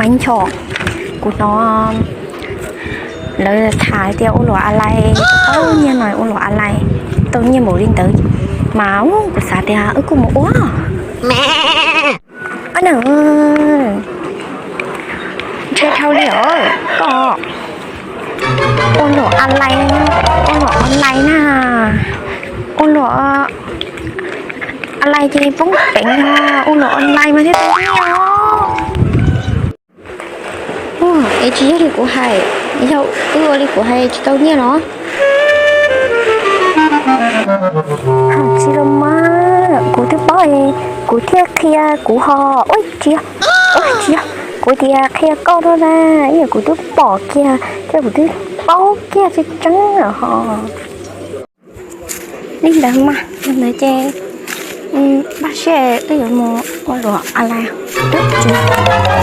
Ib ncho kuv hnov lawv tham tias ua luam a lais tau nyiaj no, ua luam a lais tau nyiaj npaum li ntawd, mas kuv xav tias wb kuj mus ua. Ob na, ntshe dhau li os koj. Ua luam a lais, ua luam online na, ua luam a lais ces poob peev, ua luam online mas thiaj tau nyiaj os. Es tsis yog li kuv hais, yog wb ua li kuv hais tsis tau nyiaj los? Tsis los mas, kuv twb paub, kuv thiaj qhia kuv ho, ua tsis, ua tsis, kuv tias qhia koj no na, ib yam kuv twb pom kiag thiab kuv twb paub kiag tseeb tseeb ho. Li ntawd mas, li ntawd ces npaj siab wb yuav mus ua luam a lais.